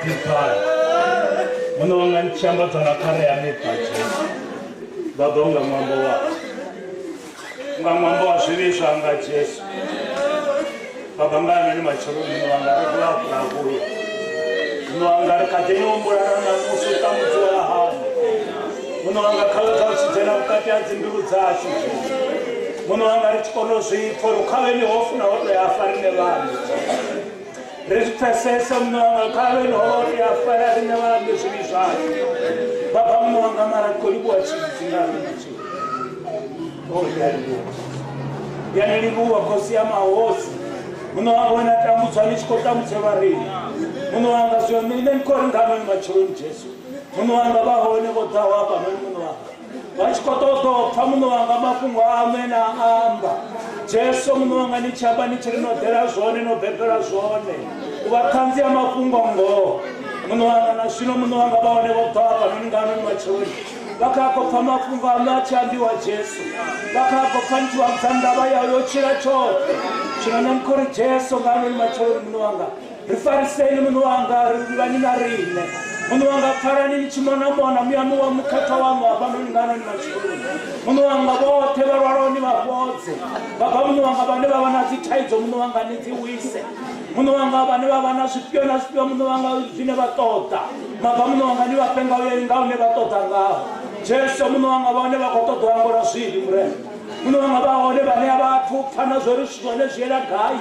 ḓipfala muṋe wanga ni tshi ambadzwa na khare ya miṱa Jesu baba u nga ṅwambo wa nga ṅwambo wa zwivhi zwanga Jesu baba nga anoni matsheloni muṋe wanga ri khou hafhu ra vhuya muṋe wanga ri kha ḓi ni humbula na ṋamusi u tambudziwa haṋu muṋe wanga khavhe kha u tshi dzhena vhukati ha dzimbilu dzashu Jesu muṋe wanga ri tshi kona u zwi pfa uri khavhe ni ho funa ho tou ya fa riṋe vhaṋe ri zwi pfesese muṋe wanga khavhe ni ho tou ya fela riṋe vhaṋe zwivhi zwashu baba muṋe wanga mara ri khou livhuwa tshilidzi nga riṋe tshilidzi o ndi a livhuwa ndi a ni livhuwa khosi ya mahosi muṋe wanga we na tambudzwa ni tshi khou tambudzelwa riṋe muṋe wanga zwino nṋe ni khou ri nga noni matsheloni jesu muṋe wanga vha hone vho ḓaho hafhanoni muṋe wanga vha tshi khou ṱoḓa u pfa muṋe wanga mafhungo aṋu ene a amba jesu muṋe wanga ni tshi amba ni tshi ri no ḓela zwone no bebelwa zwone u vha ṱhanzi ya mafhungo ngoho muṋe wanga na zwino muṋe wanga vha hone vho ḓo hafhanoni nga hanoni matsheloni vha kha khou pfa mafhungo aṋu a tshi ambiwa jesu vha kha khou pfa ni tshi vha vhudza ndavha yayo yo tshila tshoṱhe zwino nṋe ni khou ri jesu nga hanoni matsheloni muṋe wanga ri fariseni muṋe wanga ri livhani na riṋe muṋe wanga pfalani ni tshi mona mona muya muwa mukhethwa waṋu hafhanoni nga hanoni matsheloni muṋe wanga vhoṱhe vha lwalaho ni vha fhodze baba muṋe wanga vhane vha vha na dzithaidzo muṋe wanga ni dzi wise muṋe wanga vhane vha vha na zwifhio na zwifhio muṋe wanga zwine vha ṱoḓa baba muṋe wanga ni vha fhe nga uye nga hune vha ṱoḓa ngaho jesu muṋe wanga vhane vha khou ṱoḓa u hangwelwa zwivhi murena muṋe wanga vha hone vhane a vha athu pfa na zwo ri zwithu zwone zwi yela gai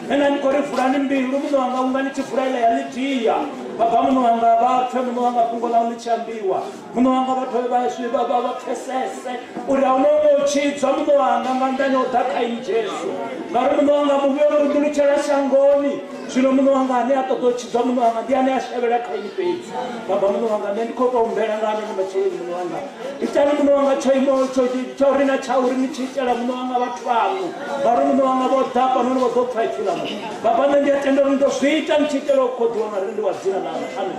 nṋe na ni khou ri vulani mbilu muṋe wanga unga ni tshi vula iḽa ya lidia baba muṋe wanga vha pfe muṋe wanga fhungo ḽau ḽi tshi ambiwa muṋe wanga vhathu vha pfesese uri a huna huṅwe u tshidzwa muṋe wanga nga nnḓani ho ḓa kha ini jesu ngauri muṋe wanga muvhi o ri ṱulutshela shangoni zwino muṋe wanga ane a ṱoḓa u tshidzwa muṋe wanga ndi ane a shavhela kha ini fhedzi baba muṋe wanga nṋe ndi khou tou humbela nga hanoni matsheloni muṋe wanga itani muṋe wanga tsho imo tsho ri na tsha uri ni tshi itela muṋe wanga vhathu vhaṋu ngauri muṋe wanga vho ḓa fhanoni vho ḓo pfa ipfi ḽaṋu baba nṋe ndi a tenda uri ni ḓo zwi ita ni tshi itela u khoḓiwa ngauri ndi wa dzina ḽaṋu amen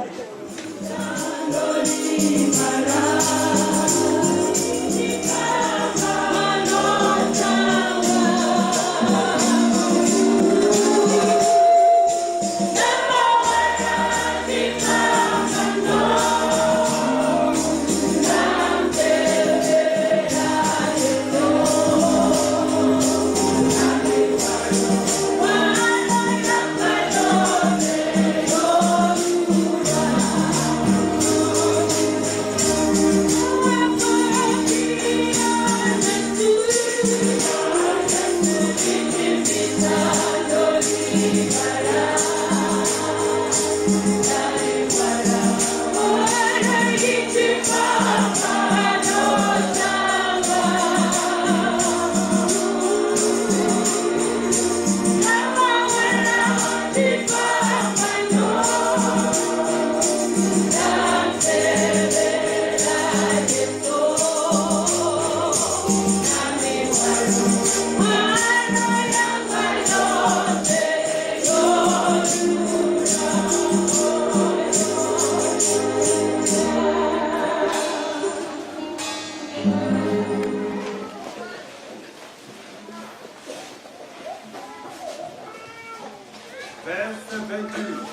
Verse 17.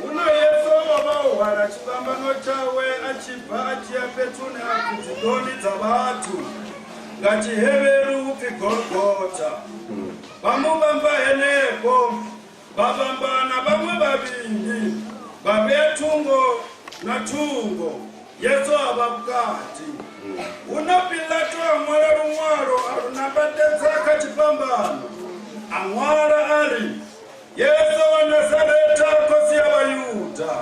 Huno Yesu o vha o hwala tshifhambano tshawe a tshi bva a tshi ya fhethu hune ha pfi Dziḓoni dza Vhathu, nga Tshihevheru hu pfi Golgotha. Vha mu vhamba henefho, vha vhamba na vhaṅwe vhavhili, vha vhea thungo na thungo, Yesu a vha vhukati. Huno Pilato a ṅwala luṅwalo a lu nambatedza kha tshifhambano, a ṅwala a ri, Yesu wa Nazaretha, khosi ya Vhayuda.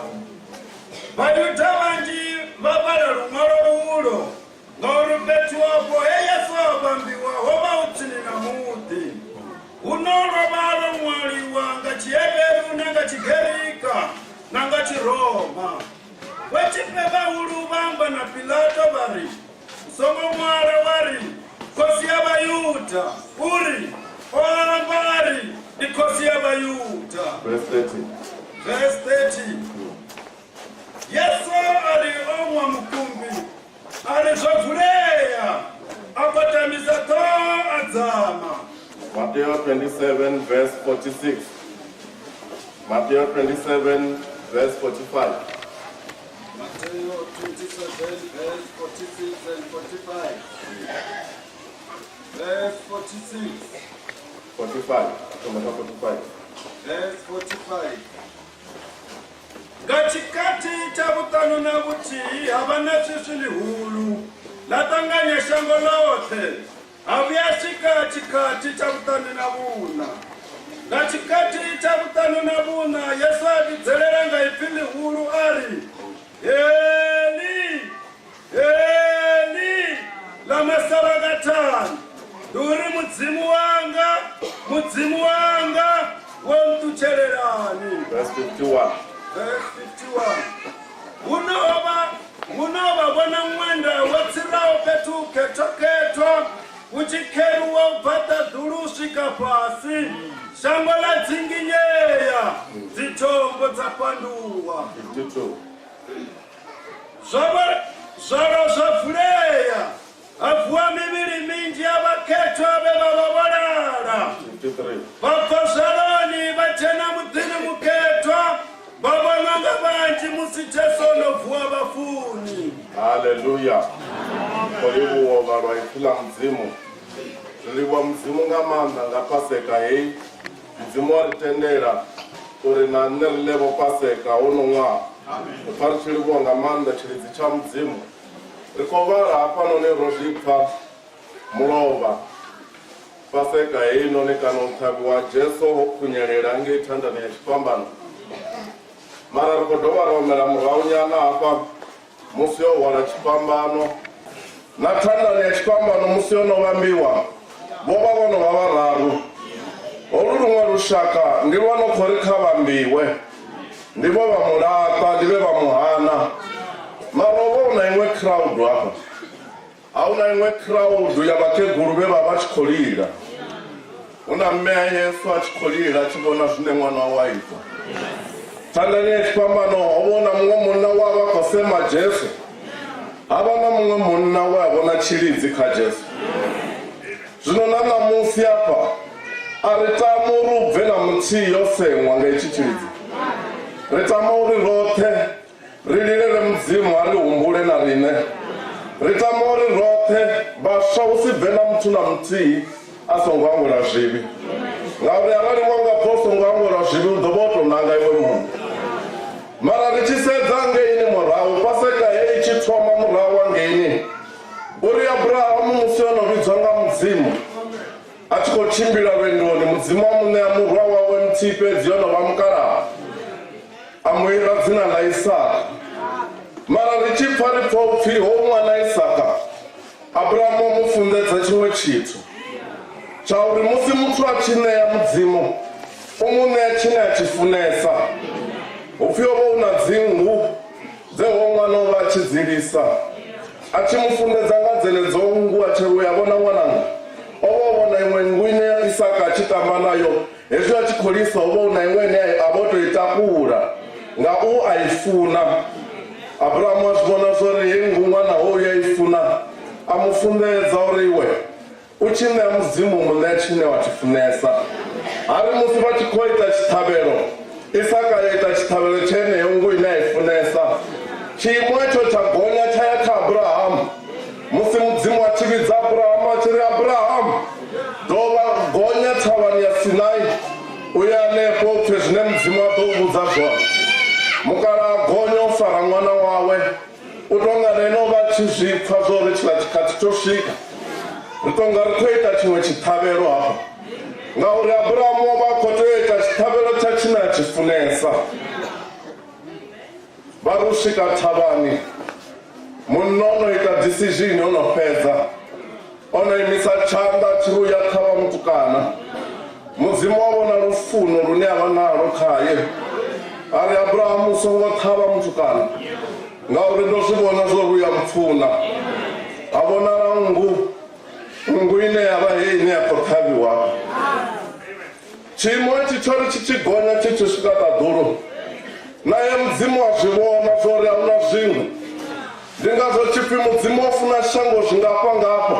Vhayuda vhanzhi vha vhala luṅwalo lulo, ngauri fhethu afho he Yesu a vhambiwa ho vha hu tsini na muḓi. Huno lwo vha lwo ṅwaliwa nga Tshihevheru na nga Tshigerika na nga Tshiroma. Vhotshifhe vhahulu vha amba na Pilato vha ri, U songo ṅwala wa ri, Khosi ya Vhayuda, u ri, O amba a ri, Ndi khosi ya Vhayuda. Verse 30. Verse 30. Yesu a ri o ṅwa mukumbi, a ri zwo vulea, a kwatamisa ṱhoho a dzama. Matthew 27, verse 46. Matthew 27, Verse 45. Mateo 27 verse 46 and 45. Verse 46. 45. Thoma kha 45. Verse 45. Nga tshikhathi tsha vhuṱanu na vhuthihi ha vha na swiswi ḽihulu ḽa ṱanganya shango ḽoṱhe ha vhuya swika tshikhathi tsha vhuṱanu na vhuṋa. Nga tshikhathi tsha vhuṱanu na vhuṋa Yesu a vhidzelela nga ipfi ḽihulu a ri, Eli, Eli, lama sabakathani, ndi uri Mudzimu wanga, Mudzimu wanga, wo nṱutshelelani. Verse 51. Verse 51. Huno o vha huno vha vhona ṅwenda wo tsiraho fhethu khethwa-khethwa u tshi kheruwa u bva ṱaḓulu u swika fhasi, shango ḽa dzinginyea, dzithombo dza fhanduwa. 52. Zwa vha zwalo zwa vulea, ha vuwa mivhili minzhi ya vhakhethwa vhe vha vha vho lala. 53. Vha bva zwaloni vha dzhena muḓini mukhethwa, vha vhonwa nga vhanzhi musi Jesu o no vuwa vhafuni. Haleluya. Khou livhuwa u vhalwa ipfi ḽa Mudzimu. Ri livhuwa Mudzimu nga maanḓa nga Paseka heyi. Mudzimu wa ri tendela uri na nṋe ri ḽe vho Paseka hono ṅwaha. Ri pfa ri tshi livhuwa nga maanḓa tshilidzi tsha Mudzimu. Ri khou vhala hafhanoni ro zwi pfa mulovha Paseka heinoni kana u ṱhavhiwa ha Jesu ho khunyelela ngei thandani ya tshifhambano. Mara ri khou dovha ra humela murahunyana hafha musi yo hwala tshifhambano na thandani ya tshifhambano musi yo no vhambiwa vho vha vho no vha vhararu. Holu luṅwe lushaka ndi lwo no khou ri kha vhambiwe, ndi vho vha mu laṱa, ndi vhe vha mu hana. Mara ho vha hu na iṅwe crowd hafha. A hu na iṅwe crowd ya vhakegulu vhe vha vha tshi khou lila. Hu na mme a Yesu a tshi khou lila a tshi vhona zwine ṅwana wawe a ita. Thandani ya tshifhambano ho vha na muṅwe munna we a vha khou sema Jesu. Ha vha na muṅwe munna we a vhona tshilidzi kha Jesu. Zwino na ṋamusi afha a ri tama uri u bve na muthihi yo seṅwa nga itshi tshilidzi. Ri tama uri roṱhe Ri lilele Mudzimu a ri humbule na riṋe. Ri tama uri roṱhe vhaswa hu si bve na muthu na muthihi a songo hangwelwa zwivhi. Ngauri arali wa nga pfa u songo hangwelwa zwivhi u ḓo vha o tou nanga iwe muṋe. Mara ri tshi sedza ngeini murahu, Paseka heyi i tshi thoma murahu hangeini, uri Abrahamu musi o no vhidzwa nga Mudzimu, a tshi khou tshimbila lwendoni, Mudzimu a mu ṋea murwa wawe muthihi fhedzi o no vha mukalaha. A mu ira dzina ḽa Isaka. Mara ri tshi pfa ri pfa u pfi hoyu ṅwana Isaka, Abrahamu o mu funḓedza tshiṅwe tshithu, tsha uri musi muthu a tshi ṋea Mudzimu, u mu ṋea tshine a tshi funesa. Hu pfi ho vha hu na dzinngu dze hoyu ṅwana o vha a tshi dzi lisa. A tshi mu funḓedza nga dzenedzo nngu a tshi ri u ya vhona ṅwananga, o vha o vhona iṅwe nngu ine Isaka a tshi tamba nayo. Hezwi a tshi khou lisa ho vha hu na iṅwe ine a vha o tou i takula nga u a i funa. Abrahamu a zwi vhona zwa uri heyi nngu ṅwana hoyu a i funa, a mu funḓedza uri iwe u tshi ṋea Mudzimu u mu ṋea tshine wa tshi funesa. Ha ri musi vha tshi khou ita tshiṱhavhelo, Isaka a ita tshiṱhavhelo tsha yeneyo nngu ine a i funesa. Tshiimo itsho tsha gonya tsha ya kha Abrahamu. Musi Mudzimu a tshi vhidza Abrahamu a tshi ri, Abrahamu, dovha gonya thavhani ya Sinai u ye hanefho u pfe zwine Mudzimu a ḓo u vhudza zwone. Mukalaha gonya o fara ṅwana wawe, u tou nga na ene o vha a tshi zwi pfa zwa uri tshiḽa tshikhathi tsho swika. Ri tou nga ri khou ita tshiṅwe tshiṱhavhelo hafha, ngauri Abrahamu o vha a khou tea u ita tshiṱhavhelo tsha tshine a tshi funesa. Vha ri u swika thavhani, munna o no ita decision, o no fhedza, o no imisa tshanḓa a tshi ri u ya ṱhavha mutukana. Mudzimu wa vhona lufuno lune a vha nalwo khaye, a ri, Abrahamu, u songo ṱhavha mutukana, ngauri ndo zwi vhona zwo ri u ya mpfuna. Ha vhonala nngu, nngu ine ya vha heyi ine ya khou ṱhavhiwa. Tshiimo itshi tsho ri tshi tshi gonya tshi tshi swika ṱaḓulu, naye Mudzimu a zwi vhona zwa uri a hu na zwiṅwe. Ndi ngazwo tshi pfi Mudzimu o funa shango zwingafhangafha,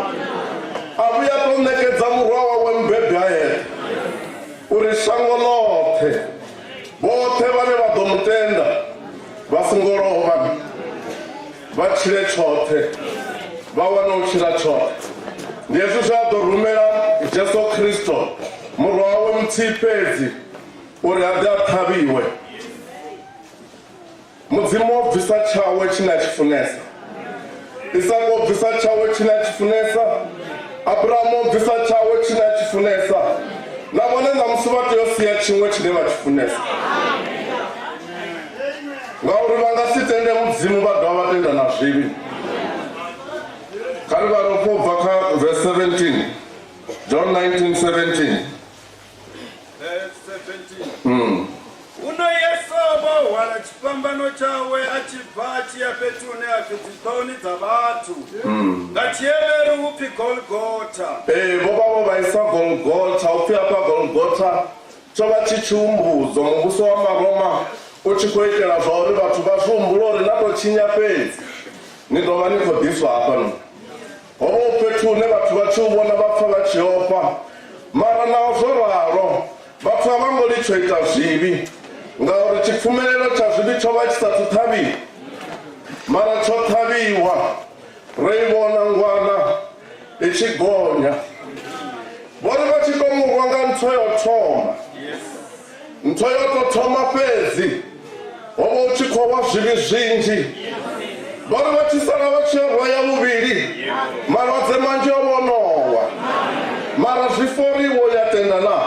a vhuya a tou ṋekedza Murwa wawe mubebi a eṱhe, uri shango ḽoṱhe, vhoṱhe vhane vha ḓo mu tenda, Vha songo lovha, vha tshile tshoṱhe, vha wane u tshila tshoṱhe. Ndi hezwi zwe a ḓo rumela Jesu Kristo murwa wawe muthihi fhedzi uri a ḓe a ṱhavhiwe. Mudzimu o bvisa tshawe tshine a tshi funesa. Isaka o bvisa tshawe tshine a tshi funesa. Abrahamu o bvisa tshawe tshine a tshi funesa. Na vhone ṋamusi vha tea u sia tshiṅwe tshine vha tshi funesa. Ngauri vha nga si tende Mudzimu vha dovha vha tenda na zwivhi. Kha ri vhale u bva kha verse 17. John 19:17. Verse 17. Huno Yesu o vha o hwala tshifhambano tshawe a tshi bva a tshi ya fhethu hune ha pfi Dziṱhoni dza Vhathu, nga Tshihevheru hu pfi Golgotha. Ee, vho vha vho vha isa Golgotha. U pfi hafha Golgotha tsho vha tshi tshihumbudzo, muvhuso wa Maroma u tshi khou itela zwa uri vhathu vha zwi humbule uri na tou tshinya fhedzi ni ḓo vha ni khou ḓiswa hafhanoni. Ho vha hu fhethu hune vhathu vha tshi u vhona vha pfa vha tshi ofha. Mara naho zwo ralo, vhathu a vha ngo litsho ita zwivhi, ngauri tshipfumelelo tsha zwivhi tsho vha tshi sathu ṱhavhiwa. Mara tsho ṱhavhiwa, ro i vhona ngwana i tshi gonya. Vho ri vha tshi tou mu rwa nga ntho yo thoma, ntho yo tou thoma fhedzi, ho vha hu tshi khou wa zwivhi zwinzhi. Vho ri vha tshi sala vha tshi yo rwa ya vhuvhili, malwadze manzhi o vha o no wa. Mara zwi foriwo ya tenda na?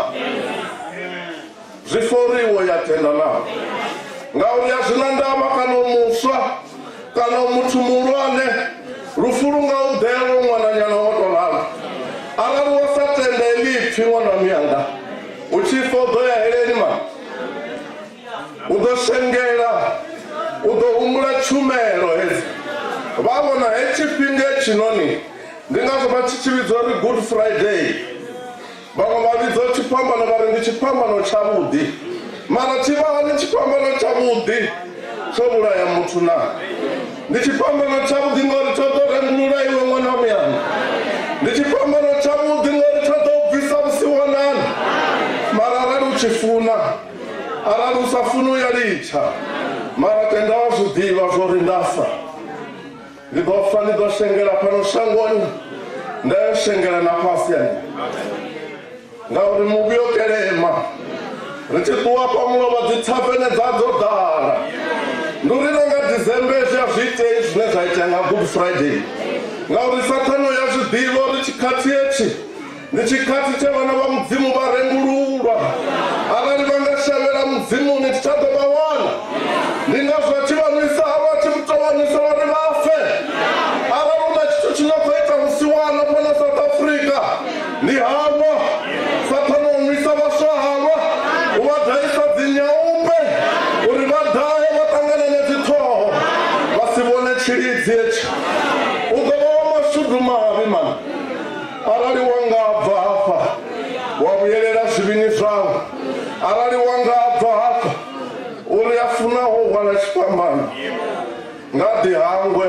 Zwi foriwo ya tenda na? Ngauri a zwi na ndavha kana u muswa kana u muthu muhulwane, lufu lu nga u ḓela u ṅwananyana wo tou ralo. Arali wa sa tenda heḽi ipfi ṅwana wa miyanga, u tshi fa u ḓo ya heleni ma. U ḓo shengela, u ḓo humbula tshumelo hedzi. Vha vhona he tshifhinga hetshinoni, ndi ngazwo vha tshi tshi vhidzwa uri Good Friday. Vhaṅwe vha vhidza tshifhambano vha ri ndi tshifhambano tshavhuḓi. Mara tshi vha hani tshifhambano tshavhuḓi tsho vhulaya muthu na? Ndi tshifhambano tshavhuḓi ngori tsho ḓo rengulula iwe ṅwana wa muyani. Ndi tshifhambano tshavhuḓi ngori tsho ḓo bvisa vhusiwanani. Mara arali u tshi funa, arali u sa funi u ya litsha. Mara tenda wa zwi ḓivha zwo ri nda fa, ndi ḓo fa, ndi ḓo shengela fhano shangoni, nda yo shengela na fhasi hanengei. Ngauri muvhi o kelema. Ri tshi ṱuwa fha mulovha dzi thavene dza dzo ḓala. Ndi uri na nga December hezwi a zwi itei zwine zwa itea nga Good Friday. Ngauri Sathane u ya zwi ḓivha uri tshikhathi hetshi ndi tshikhathi tshe vhana vha Mudzimu vha rengululwa. Arali vha nga shavhela Mudzimuni thi tsha ḓo vha wana. Ndi ngazwo a tshi vha nwisa halwa, a tshi tou vha nwisa uri vha fe. Arali hu na tshithu tshi no khou ita vhusiwana fhano South Africa, ndi halwa. Sathane u nwisa vhaswa halwa, u vha dahisa dzinyaupe uri vha dahe vha ṱangane na dziṱhoho, vha si vhone tshilidzi hetshi. U ḓo vha wa mashudu mavhi mani arali wa nga bva hafha wa vhuyelela zwivhini zwau. Arali wa nga bva hafha uri a funaho u hwala tshifhambano nga ḓi hangwe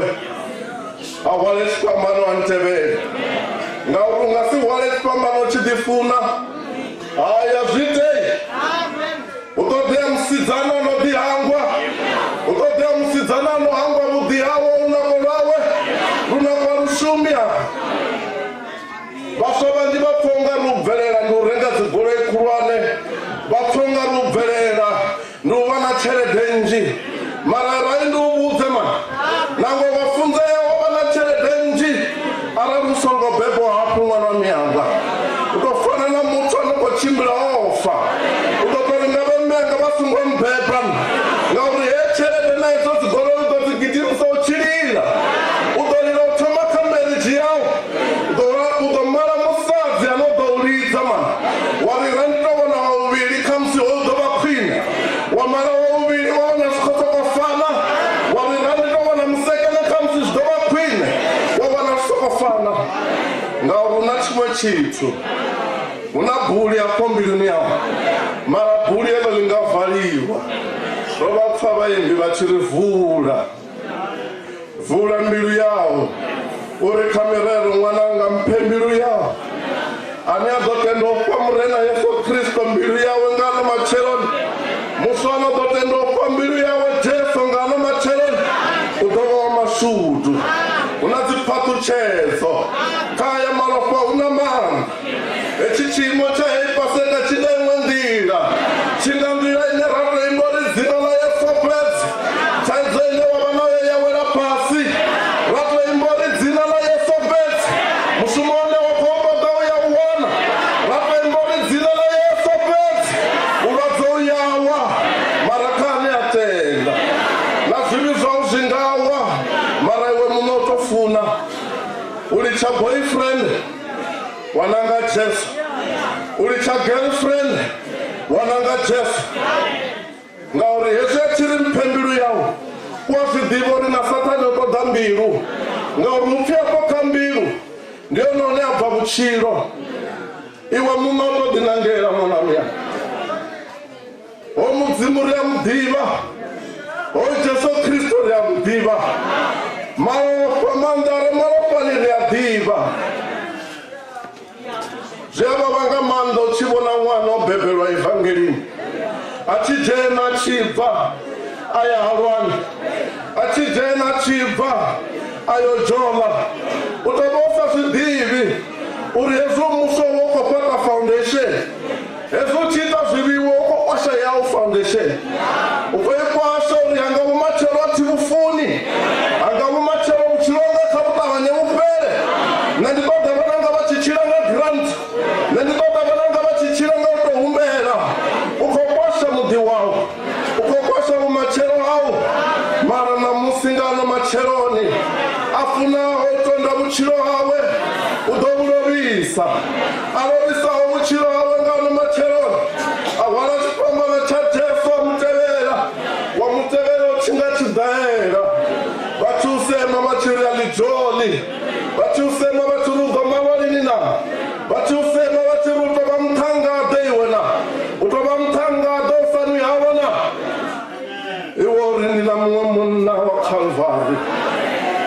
a hwale tshifhambano a ntevhele. Ngauri u nga si hwale tshifhambano u tshi ḓi funa. Hai, a zwi itei. Hu ṱoḓea musidzana a no ḓi hangwa. Hu ṱoḓea musidzana a no hangwa vhuḓi hawe, lunako lwawe, lunako a lu shumi hafha. Vhaswa vhanzhi vha pfa unga ri u bvelela ndi u renga dzigoloi khulwane, vha pfa unga ri u bvelela ndi u vha na tshelede nnzhi. Mara arali ndi u vhudze man, nangwe wa funzea wa vha na tshelede nnzhi, arali u songo bebwa hafhu ṅwana wa miyanga, u tou fana na muthu a no khou tshimbila o fa. U ḓo tou ri ngavhe mme anga vha songo mbeba, ngauri he tshelede na idzo dzigoloi u ḓo dzi gidimisa u tshi lila. U ḓo lila u thoma kha marriage yau, u ḓo mala musadzi a no ḓo u lidza man, wa ri ra ndi tou vhona wa vhuvhili khamusi hoyu ḓo vha khwine. Wa mala wa vhuvhili wa wana zwi khou sokou fana, wa ri ra ndi tou wana musekene khamusi zwi ḓo vha khwine, wa wana zwi sokou fana. Ngauri hu na tshiṅwe tshithu, hu na buli hafho mbiluni yau, mara buli heḽo ḽi nga valiwa. Ro vha pfa vhaimbi vha tshi ri vula, vula mbilu yau, uri kha mirero ṅwananga mphe mbilu yau. Ane a ḓo tenda u fha Murena Yesu Kristo mbilu yawe nga ano matsheloni, muswa a no ḓo tenda u fha mbilu yawe Jesu nga ano matsheloni. mashudu, hu na dziphaṱhutshedzo. Kha haya malofha hu na maanḓa. Hetshi tshiimo tsha heyi Paseka tshi nga iṅwe nḓila, tshi nga nḓila ine ra tou imba uri dzina ḽa Yesu fhedzi, thaidzo ine wa vha nayo ya wela fhasi. Ra tou imba uri dzina ḽa Yesu fhedzi, mushumo une wa khou ṱoḓa u ya u wana. Ra tou imba uri dzina ḽa Yesu fhedzi, vhulwadze u ya wa, mara kha ane a tenda. Na zwivhi zwau zwi nga wa, mara iwe muṋe u tou funa u litsha boyfriend wa nanga Jesu, u litsha girlfriend wa nanga Jesu. Ngauri hezwi a tshi ri mphe mbilu yau, u a zwi ḓivha uri na Sathane u ṱoḓa mbilu, ngauri mupfi afho kha mbilu ndi hone hune a bva vhutshilo. Iwe muṋe u tou ḓinangela ṅwana muya. Ho Mudzimu ri a mu ḓivha, ho Jesu Kristo ri a mu ḓivha, malofha maanḓa a re malofhani ri a ḓivha. Zwi a vhavha nga maanḓa u tshi vhona ṅwana o bebelwa evangelini, a tshi dzhena a tshi bva a ya halwani, a tshi dzhena a tshi bva a yo dzhola. U tou vha u sa zwi ḓivhi uri hezwi muswa wo khou fhaṱa foundation, Hezwi u tshi ita zwivhi iwe u khou kwasha yau foundation. U khou i kwasha uri hanga vhumatshelo a thi vhu funi, hanga vhumatshelo vhutshilo hanga kha vhu ṱavhanye vhu fhele. Nṋe ndi ṱoḓa vhananga vha tshi tshila nga grant, nṋe ndi ṱoḓa vhananga vha tshi tshila nga u tou humbela. U khou kwasha muḓi wau, u khou kwasha vhumatshelo hau. Mara ṋamusi nga ano matsheloni, a funaho u tonda vhutshilo hawe u ḓo vhu lovhisa. A lovhisaho vhutshilo hawe nga ano matsheloni, a hwala tshifhambano tsha Jesu a mu tevhela, wa mu tevhela u tshi nga tshiḓaela. Vha tshi u sema vha tshi ri a ḽi dzholi, vha tshi u sema vha tshi ri u ḓo malwa lini na, vha tshi u sema vha tshi ri u tou vha muṱhanngaḓe iwe na, u tou vha muṱhanngaḓe u sa nwi halwa na. Iwe uri ndi na muṅwe munna wa Calvary,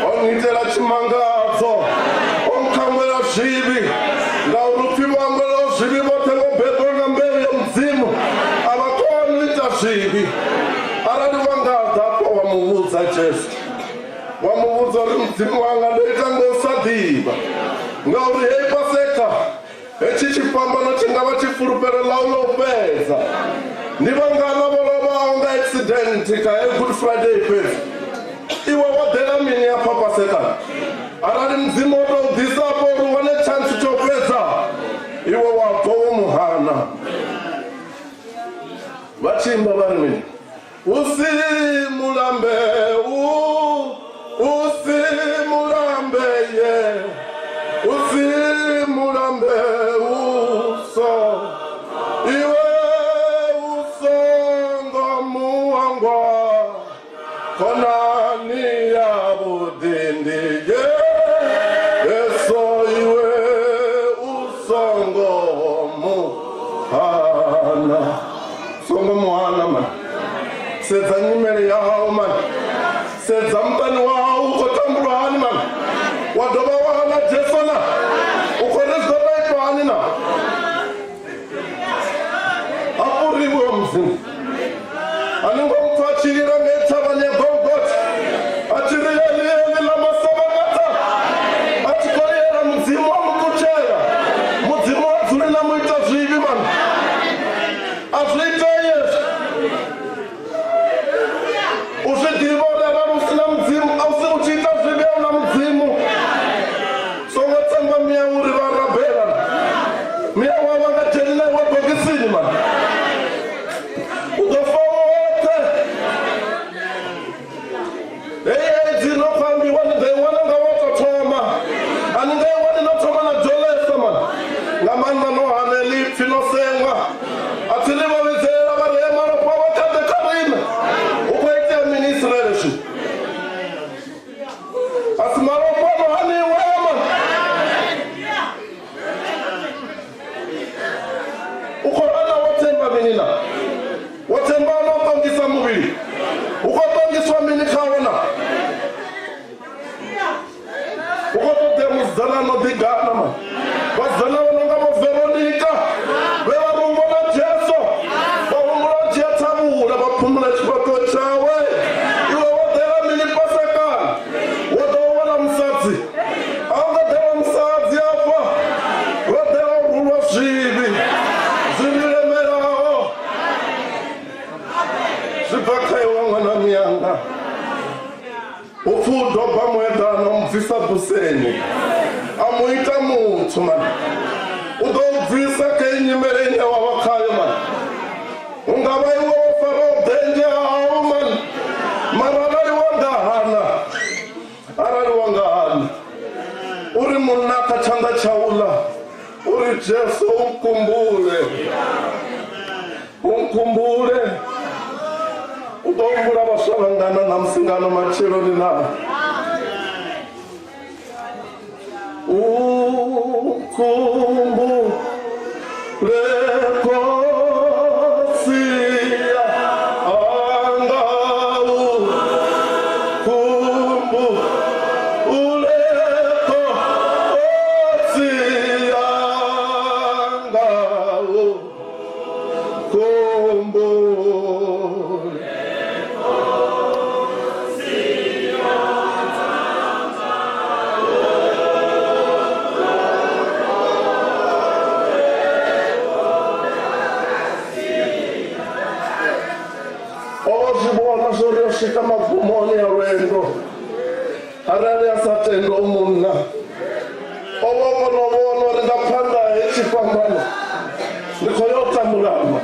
o ngitela tshimangadzo, o nkhangwela zwivhi, ngauri upfi vho hangwelaho zwivhi vhoṱhe vho bebwa nga mbeu ya Mudzimu, a vha koni u ita zwivhi. Arali wa nga ḓa hafha wa mu vhudza Jesu, wa mu vhudza uri Mudzimu wanga ndo ita nga u sa ḓivha, ngauri heyi Paseka Hetshi tshifhambano tshi nga vha tshi fulufhelo ḽau ḽa u fhedza. Ndi vhangana vho lovhaho nga accident kha heyi Good Friday fhedzi? Iwe wo ḓela mini hafha Paseka? Arali Mudzimu o tou ḓisa afho uri u wane chance tsho fhedza, iwe wa bva wo mu hana. Vha tshi imba vha ri mini? U si mulambe u u si mulambe ye u si mulambe u so iwe u songo muhangwa khonani ya vhuḓi ndi Yesu iwe u songo muhana. Songo muhana man. Sedza nyimele yau man. Sedza muṱani wau u khou tambulwa hani man. Wa dovha wa hana Jesu na. U khou ri zwi ḓo tou itwa hani na. Hafhu ri vhuyo Mudzimu. A ni ngo mpfa a tshi lila ngei thavhani ya Golgotha. A tshi ri Eli Eli lama sabagatha. A tshi khou lilela Mudzimu a mu ṱutshela. Mudzimu ha dzuli na muita zwivhi man. A zwi itei hezwi. U zwi ḓivha uri arali u si na Mudzimu, a u si u tshi ita zwivhi a u na Mudzimu. Songo tsemba miya uri vha rabela. Miya wavho a nga dzheni na iwe bogisini man. U ḓo fa woṱhe. Heyi AIDS no khou ambiwa ni ḓo i wana nga wo tou thoma. A ni nga i wani no thoma na dzholesa man. Nga maanḓa no hana heḽi ipfi no sengwa. A thi ḽi vha vhidzelela vha ri malofha awe kha ḓe kha riṋe. Hu khou itea mini Israele zwino? A si malofha no haniwa man. U khou hana wo themba mini na? Wo themba no ṱongisa muvhili? Hu khou ṱongiswa mini khawo na? Hu khou ṱoḓea musidzana no ḓigana ma. Vhasidzana vha no nga vho Veronica vhe vha rungwa na Jesu vha humbula u dzhia thavhula vha phumula tshifhaṱuwo tshawe. Iwe wo ḓela mini Pasekani? muṱhannga Upfi u doba mueḓana u mu bvisa buseni a mu ita muthu mani u ḓo u bvisa kha iyi nyimele ine wa vha khayo mani hu nga vha iwe wo faraho ḓenzhe hau mani mara arali wa nga hana arali wa nga hana uri munna kha tshanḓa tshauḽa uri Jesu u nkumbule U nkhumbule, u ḓo humbula vhaswa vhangana ṋamusi ngano matsheloni na u nkhumbule khosi anga u khumbule khosi anga u O zwi vhona zwo ri o swika magumoni a lwendo arali a sa tenda u munna o vha kona u vhona uri nga phanḓa ha hetshi fhambano ndi khou yo tambulama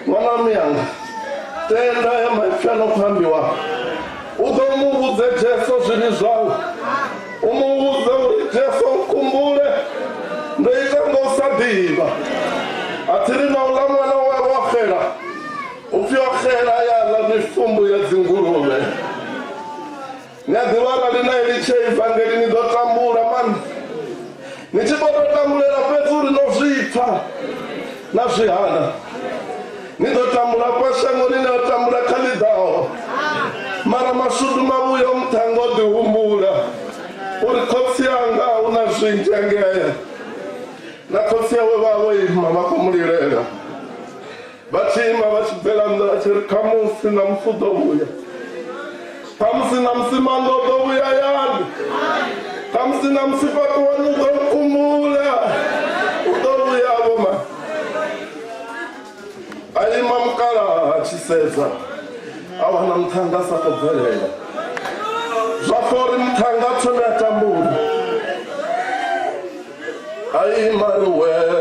ṅwana miyanga tenda ya maipfi a no khou ambiwa u ḓo mu vhudze Jesu zwivhi zwau u mu vhudze uri Jesu nkumbule ndo ita nga u sa ḓivha a thi ri na uḽa ṅwana wa wa xela u pfi o xela ya ḽa mifumbu ya dzinguluvhe Ni a ḓivha arali na i litshe ivangeli ni ḓo tambula mani. Ni tshi khou tou tambulela fhedzi uri no zwi pfa na zwi hana. Ni ḓo tambula fha shangoni na tambula kha ḽi ḓaho. Mara mashudu mavhuya o muṱhannga o ḓi humbula uri khotsi anga hu na zwinzhi angea na khotsi awe vha vho ima vha khou mu lilela. Vha tshi ima vha tshi bvela nnḓa vha tshi ri, Khamusi ṋamusi u ḓo vhuya. Khamusi ṋamusi Maṋo u ḓo vhuya hayani. Khamusi ṋamusi fhaṱi waṋu u ḓo nkhumbula. U ḓo vhuya-vho ma. A ima mukalaha a tshi sedza, a wana muṱhannga a sa khou bvelela. Zwa fa uri muṱhannga a thome a tambule. A ima ri, Wee!